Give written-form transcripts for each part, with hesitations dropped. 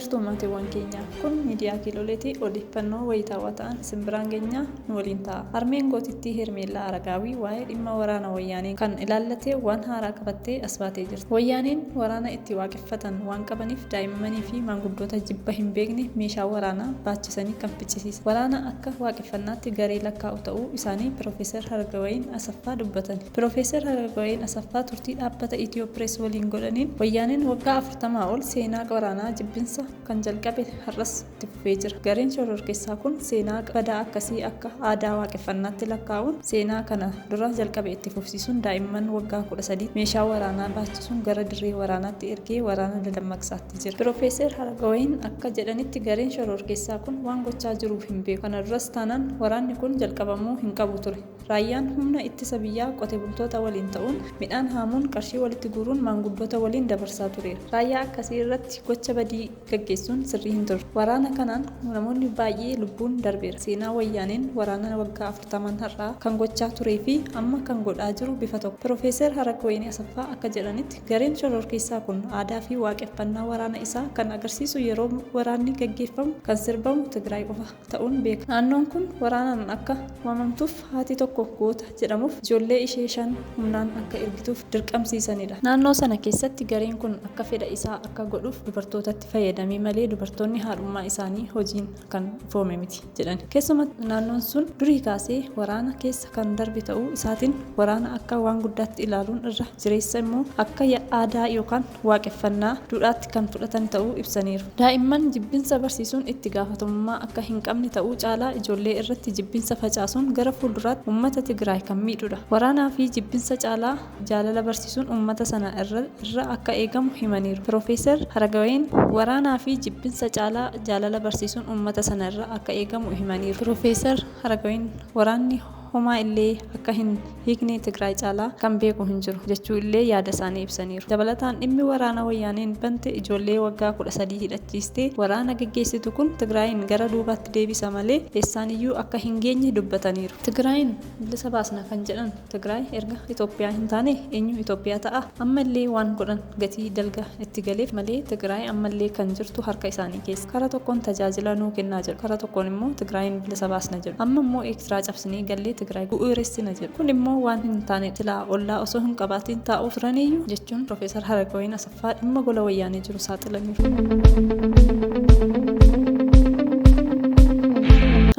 Jirtu maatiiwwan keenya, kun miidiyaa Kiiloleetii. Odeeffannoo wayitaawaa ta'an isin biraan geenyaa, nu waliin ta'a. Harmeen gootittii Hermeellaa Aragaawii waa'ee dhimma waraana Wayyaanee kan ilaallatee waan haaraa qabattee as baatee jirti. Wayyaaneen waraana itti waaqeffatan waan qabaniif daa'immanii fi maanguddoota jibba hin beekne meeshaa waraanaa baachisanii kan ficcisiisan. Waraana akka waaqeffannaatti garee lakkaa'u ta'uu isaanii Piroofeesar Haragawayin Asaffaa dubbatani. Piroofeesar Haragawayin Asaffaa turtii dhaabbata Itiyoo Pirees waliin godhaniin Wayyaaneen waggaa 40 ol seenaa waraanaa jibbinsa kan jalqabe har'as itti fufee jira. Gareen shororkeessaa kun seenaa badaa akkasii akka aadaa waaqeffannaatti lakkaa'uun seenaa kana dura jalqabe itti fufsiisuun daa'imman waggaa 13 meeshaa waraanaa baachisuun gara dirree waraanaatti ergee waraana dadammaqsaatti jira. Piroofeesar Haragawayin akka jedhanitti gareen shororkeessaa kun waan gochaa jiru hin beeku. Kana duras taanaan waraanni kun jalqabamuu hin qabu ture. Raayyaan humna ittisa biyyaa qote bultoota waliin ta'uun midhaan haamuun qarshii walitti guuruun maanguddoota waliin dabarsaa tureera. Raayyaa akkasii irratti gocha badii gaggeessuun sirrii hin turre. Waraana kanaan namoonni baay'ee lubbuun darbeera. Seenaa Wayyaaneen waraana waggaa 40n har'aa kan gochaa turee fi amma kan godhaa jiru bifa tokko. Piroofeesar Haragawayin Asaffaa akka jedhanitti gareen shororkeessaa kun aadaa fi waaqeffannaa waraana isaa kan agarsiisu yeroo waraanni gaggeeffamu kan sirbamu Tigraay qofa ta'uun beekama. Naannoon kun waraanaan akka waamamtuuf haati tokko goota jedhamuuf ijoollee ishee 5 humnaan akka ergituuf dirqamsiisanidha. Naannoo sana keessatti gareen kun akka fedha isaa akka godhuuf dubartootatti fayyadamee malee dubartoonni haadhummaa isaanii hojiin kan ifoome miti jedhani. Keessumatti naannoon sun durii kaasee waraana keessa kan darbe ta'uu isaatiin waraana akka waan guddaatti ilaaluun irra jireessa immoo akka aadaa yookaan waaqeffannaa duudhaatti kan fudhatan ta'uu ibsaniiru. Daa'imman jibbinsa barsiisuun itti gaafatamummaa akka hin qabne ta'uu caalaa ijoollee irratti jibbinsa facaasuun gara fuulduraatti uummata Tigraay kan miidhudha. Waraanaa fi jibbinsa caalaa jaalala barsiisuun uummata sana irra akka eegamu himaniiru. Piroofeesar Haragawayin waraanaa fi jibbinsa caalaa jaalala barsiisuun uummata sana irra akka eegamu himaniiru. Piroofeesar Haragawayin waraanni homaa illee akka hin hiikne Tigraay caalaa kan beeku hin jiru jechuu illee yaada isaanii ibsaniiru. Dabalataan dhimmi waraana Wayyaaneen bante ijoollee waggaa 13 hidhachiistee waraana gaggeessitu kun Tigraayin gara duubaatti deebisa malee eessaan iyyuu akka hin geenye dubbataniiru. Tigraayin bilisa baasna kan jedhan Tigraay erga Itoophiyaa hin taane eenyu Itoophiyaa ta'a? Amma illee waan godhan gatii dalga itti galeef malee Tigraay ammallee kan jirtu harka isaanii keessa. Kara tokkoon tajaajila nuu kennaa jedhu. Kara tokkoon immoo Tigraayin bilisa baasna jedhu. Amma immoo Eertiraa cabsinee gallee Tigraay bu'uuressina jedhu. Kun immoo waan hin taanedha. Silaa ollaa osoo hin qabaatiin taa'uu turaniiyyu jechuun Piroofeesar Haragawayin Asaffaa dhimma gola Wayyaanee jiru saaxilaniiru.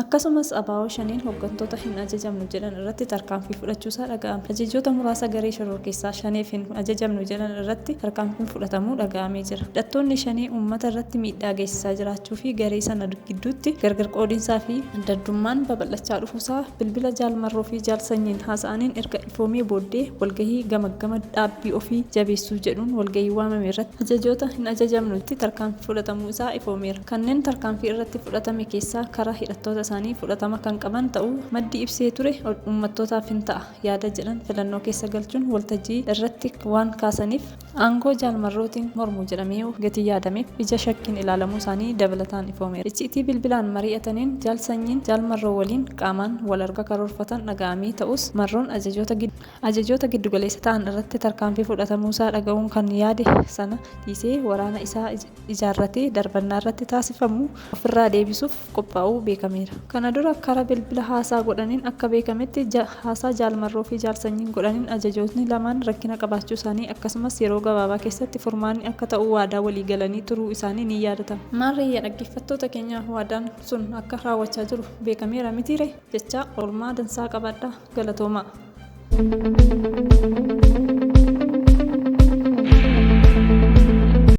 Akkasumas ABO Shaneen hoggantoota hin ajajamnu jedhan irratti tarkaanfii fudhachuusaa dhaga'ame. Ajajoota muraasa garee shororkeessaa Shaneef hin ajajamnu jedhan irratti tarkaanfiin fudhatamuu dhaga'amee jira. Hidhattoonni Shanee uummata irratti miidhaa geessisaa jiraachuu fi garee sana gidduutti gargar qoodinsaa fi addaddummaan babal'achaa dhufuusaa bilbila Jaal Marroo fi Jaal Sanyiin haasa'aniin erga ifoomee booddee walgahii gamaggama dhaabbii ofii jabeessuu jedhuun walgahii waamame irratti ajajoota hin ajajamnutti tarkaanfii fudhatamuu isaa ifoomeera. Kanneen tarkaanfii irratti fudhatame keessaa karaa hidhattoota isaanii fudhatama kan qaban ta'uu maddi ibsee ture uummattootaaf hin ta'a yaada jedhan filannoo keessa galchuun waltajjii irratti waan kaasaniif Aangoo Jaal Marrootiin mormu jedhamee gatii yaadameef ija shakkiin ilaalamuu isaanii dabalataan ifoomeera. Icciitii bilbilaan mari'ataniin Jaal Sanyiin Jaal Marroo waliin qaamaan wal arguu akka karoorfatan dhaga'amee ta'us Marroon ajajoota ajajoota giddugaleessa ta'an irratti tarkaanfii fudhatamuusaa dhaga'uun kan yaade sana dhiisee waraana isaa ijaarratee darbannaa irratti taasifamu ofirraa deebisuuf qophaa'uu beekameera. Kana dura kara bilbila haasaa godhaniin akka beekametti haasaa Jaal Marroo fi Jaal Sanyiin godhaniin ajajootni lamaan rakkina qabaachuu isaanii akkasumas yeroo gabaabaa keessatti furmaanni akka ta'u waadaa walii galanii turuu isaanii ni yaadatama. Maarree yaa dhaggeeffattoota keenya waadaan sun akka raawwachaa jiru beekameera mitiiree? Jechaa oolmaa dansaa qabaadhaa. Galatoomaa!